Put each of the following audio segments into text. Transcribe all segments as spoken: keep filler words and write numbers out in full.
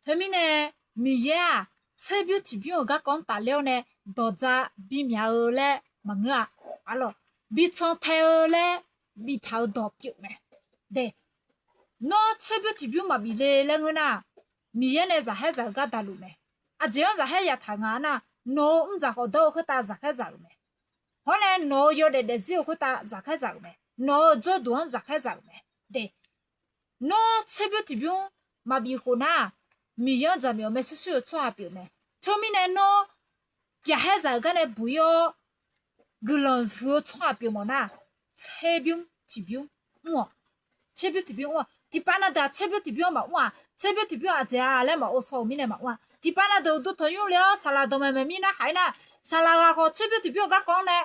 Teumirnae Miqyaer-aq, tserbymr tiqbymr-euq garkawv-anr tafler-awr nae dawqdza bimyaq-eu laer maqngeur-a. Arlawq, bican tae-eu laer biftaq-eu dawq pyeuf mae. De, nawr tserbymr tiqbymr maqbif le laer ngeur nar, Miqyaer nae zaqkhaer zaq-eu gar daqluf mae. Aqjeq-anr zaqkhaer yataq nga nar, nawq-euq mrdzaq khawf dawr-eu khoertav zaqkhaer zaq-euq mae. Hawr nae nawq-euq yawdaef daefzir-eu khoertav zaqkhaer zaq-euq mae. Nawq-euq dzawrduq-anr zaqkhaer zaq-euq mae. De, nawr tserbymr tiqbymr maqbif khof nar, Miqyaer-anr jaqmyawf maershuir shuir-eu tsawrhaq pyeuf mae. Teumirnae nawr zaqkhaer zaq-euq gar nae buq-ir-awr guiqlanq huiq-eu tsawrhaq pyeuf mawf nar, tserbymr tiqbymr mr-awq. Tserbymr tiqbymr mr-awq. Tiqpav na deuq-aq tserbymr tiqbymr-anr maqmr-aq, tserbymr tiqbymr aqjeq-a laer maqghovshaw-euq mirnae maqmr-aq. Tiqpav na deuq uqduq tanqnymr le-awr saqlaq dawqmaeq maeq mir narhaq-ir nar, saqlaq ghaq khawf tserbymr tiqbymr-eu garkawv-anr nae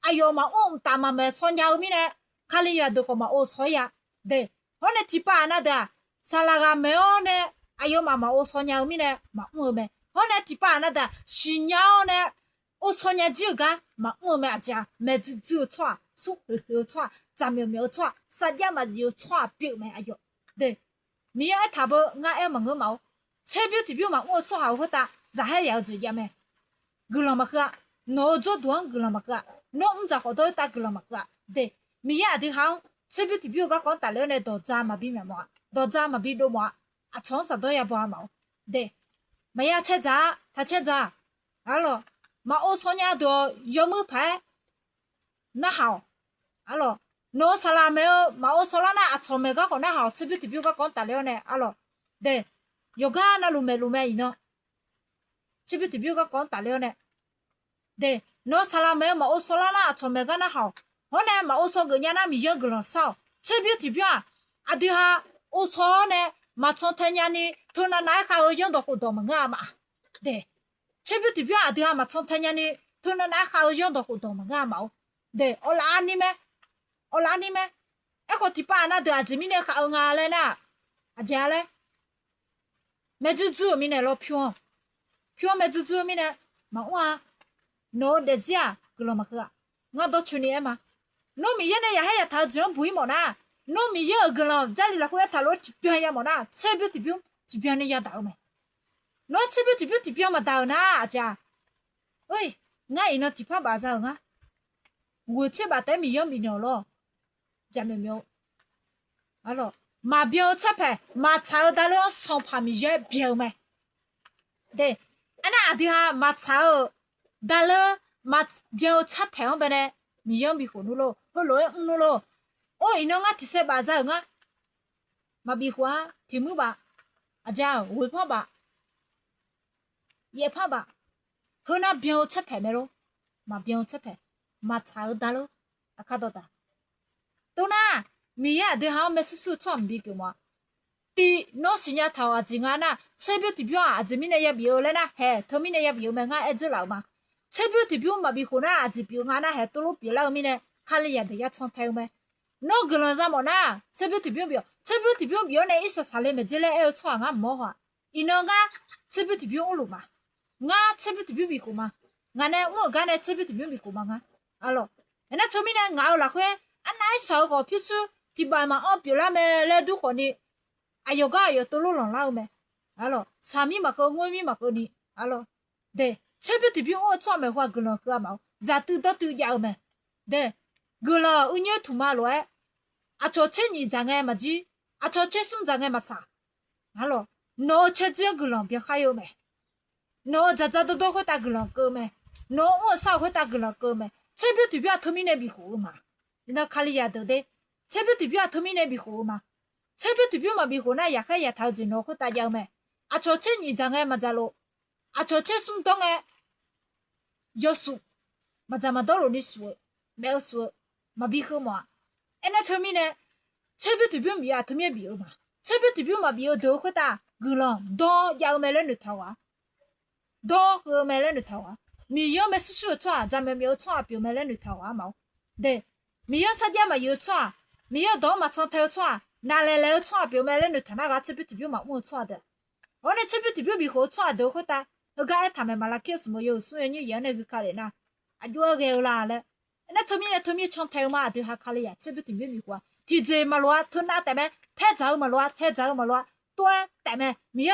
aqyawf maqmr mqtav maqmaeq shaw nya-eu mirnae, Kalizaq deuq khawf maqghovshaw-ir-a. De, hawr nae tiqpav aqnav deuq-aq, saqlaq ghaq maeq-awr nae aqyawfmaf maqghovshaw nya-eu mirnae maqmr-eu mae. Hawr nae tiqpav aqnav deuq-aq, siqnya-awr nae ghovshaw nya jir-euq gar maqmr-eu mae. Aqjeq-aq, maeq dzuidzui-eu tsawrhaq, smrkhoeq khoeq-eu tsawrhaq, jaqmyawf myawf-eu tsawrhaq, sarjax maqzif-eu tsawrhaq pyeuf mae. Aqyawf, de, Miqyaer aertaq beu ngar aer maqngeur maf-or. Tserbymr tiqbymr maqmr-eu tsawrhaq-euq khoertav zaqkhaer yaf-eu jeq jav mae. Guiqlanq maqkeuv-a. Nawq-euq dzawrduq-anr guiqlanq maqkeuv-a. Nawr mrdzaq khawf dawr-eu tav guiqlanq maqkeuv-a. De, Miqyaer aqdui ha-anr tserbymr tiqbymr-eu garkawv-anr tafler-awr nae dawqdza maqbi myaq mawf-a. Dawqdza maqbi dov mawf-a. Aqcawq-anr saqdawr ya baw-a maf-or. De, maqya caer dzaq-a, taq caer dzaq-a. Arlawq, maqghovshaw nya deuq-awq yawmuir paq-aer narhaq-awq. Arlawq, nawq-euq saqlaq maeq-eu maqghovshaw lar nar, aqcawq maeq gar khawf narhaq-awq. Tserbymr tiqbymr garkawv-anr tafler-awr nae, arlawq, de, yawqgar navluf maeqluf mae iqnan. Tserbymr tiqbymr garkawv-anr tafler-awr nae, de, nawq-euq saqlaq maeq-eu maqghovshaw lar nar, aqcawq maeq gar narhaq-awq. Hawr nae maqghovshaw geuf nya nar, Miqyaer-anr guiqlanq shar-awq. Tserbymr tiqbymr-aq, aqdui ha ghovshaw-awr nae maqcan tae nyani, teunav nav-aer khav-eu zanrdawq khofdawq maqngeur-a maf. De, tserbymr tiqbymr-aq, aqdui ha maqcan tae nyani, teunav nav-aer khav-eu zanrdawq khofdawq maqngeur-a maf-or. De, awqlaf-anr ni mae. Awqlaf-anr ni mae. Aerkhawf tiqpav aqnav deuq aqjeq mirnae khav-eu nga laer nar, aqjeq-a laer, maeq dzuidzui-euq mirnae lawr pyur-anr, pyur-anr maeq dzuidzui-eu mirnae maqmr-a. Nawq-eu daefzir-aq guiqlanq maqkeuv-a. Ngar dawrcoeni aer ma. Nawr Miqyaer nae yaqkhaer yataq-eu jeq-anr buq-ir mawf nar, nawr Miqyaer-euq guiqlanq Jarlif lafkhoer aertaq lof-aer tiqbyan ya mawf nar, tserbymr tiqbymr tiqbyan ni yadaq-eu mae. Nawr tserbymr tiqbymr tiqbyan maqdaq-euq nar, aqjeq-a, ngar iqnan tiqpar baf za-euq ngar. Ghoeq tser baf taef-aer Miqyaer-anr bifnaeq-awq lawr. Jaqmyawf myawf-eu, maqbyan-eu tserpaeq maqtsaq-eu daqleur-anr Sanqpaq Miqyaer byan-eu mae. De, aernar aqdui ha maqtsaq-eu daqleur, maqbyan-eu tserpaeq-anr baenae Miqyaer-anr bikhof nmr lor, heulof-aer mr nmr lor. Or, iqnan ngar tiqsaer baf za-euq ngar. Maqbif khof-a, tiq muir baf, aqjeq-a, ghoeq par baf, yaef par baf, heunar byan-eu tserpaeq mae lor. Maqbyan-eu tserpaeq, maqtsaq-eu daqleur, aqkar dawqdaq. Tov nar, Miqyaer aqdui ha-anr maershuir shuir-eu tsawrhaq maqbi pyeuf mawf-a. Tiq, nawr siqnya taq-awq aqjeq nga nar, tserbymr tiqbymr-aq aqjeq mirnae yabif-eu laer nar, haeq teumirnae yabif-eu mae ngar aer dzeur laf-eu ma. Tserbymr tiqbymr maqbif khof nar aqjeq pyeuf nga nar, haeq tov lof pyeuflar-eu mirnae Kalizaq deuq ya can tae-eu mae. Nawr guiqlanq za mawf nar, tserbymr tiqbymr bif-awq. Tserbymr tiqbymr bif-awr nae irsaq saqle maeq dzer laer aer-eu tsawrhaq ngar mawr haw-aq. Iqnan ngar tserbymr tiqbymr mrluf ma. Ngar tserbymr tiqbymr bif khof ma. Ngaq nae mr-euq gar nae tserbymr tiqbymr bif khof ma ngar. Arlawq, aernar teumirnae ngaq-euq lafkhoer arnav aershaq-eu khawf pyurshuir tiqbaf maqanr pyeuflar mae laer dur khawfni, aqyawf gar aqyawf tov lof lanqlar-eu mae. Arlawq, shaqmir maqkeuv, ngoermir maqkeuvni, arlawq, de, tserbymr tiqbymr mr-eu tsawrhaq maeqhu-aq guiqlanq keuv-a maf-eu, dzaqtuiv dawrtuiv jav-eu mae. De, guiqlanq uir nyoer tuq ma lof-aer, aqcawq tser nyiq dzaq ngae maqjir, aqcawq tser smr dzaq ngae maqsaq. Arlawq, nawq-eu caerdzir-anr guiqlanq byankhar-ir-eu mae. Nawq-euq dzaqdzaq dawrdawr khoertav guiqlanq keuv-eu mae. Nawq-euq mr-eu shar-euq khoertav guiqlanq keuv-eu mae. Tserbymr tiqbymr-aq teumirnae bif khof-eu ma. Iqnan Kalizaq deuq de, tserbymr tiqbymr-aq teumirnae bif khof-eu ma. Tserbymr tiqbymr maqbif khof nar, yaqkhaer yaqtaq-eu jeq nawq-eu khoertav jav-eu mae. Aqcawq tser nyiq dzaq ngae maqdzaq lof, aqcawq tser smr dawr ngae, yawshuif maqdzaq maqdawr lof ni shuif-eu, maef-eu shuif-eu, maqbi heu mawf-aq. Aernar teumirnae, tserbymr tiqbymr bif-aq teumirnae bif-eu ma. Tserbymr tiqbymr maqbif-eu deuq-eu khoertav guiqlanq dawr jav-eu mae laer noeqtaq-awq-a. Dawr heu-eu mae laer noeqtaq-awq-a. Miqyaer-anr maershuir shuir-euq tsawrhaq, jaqmyawf myawf-eu tsawrhaq pyeuf mae laer noeqtaq-awq-a maf-or. De, Miqyaer-anr sarjax maqyuif-eu tsawrhaq, Miqyaer-euq dawq-anr maqcan tae-eu tsawrhaq, naqlaeq laeq-eu tsawrhaq pyeuf mae laer noeqtaq nar, ghaq tserbymr tiqbymr maqmr-eu tsawrhaq deuq. Hawr nae tserbymr tiqbymr bif khof-eu tsawrhaq deuq-eu khoertav, heugar aertaq mae, Maqlaqkir-eu smq yawhuiq smr yawnyir yaeq-anr nae gui ka lef nar, aqjox-aer ghae-eu la laer. Aernar teumirnae teumirnae can tae-eu ma, aqdui ha Kalizaq tserbymr tiqbymr bif khof-a. Tiqjeq maqloq-a, teunav taef mae, paer dzaq-eu maqloq-a, tae dzaq-eu maqloq-a, tov-aer taef mae, Miqyaer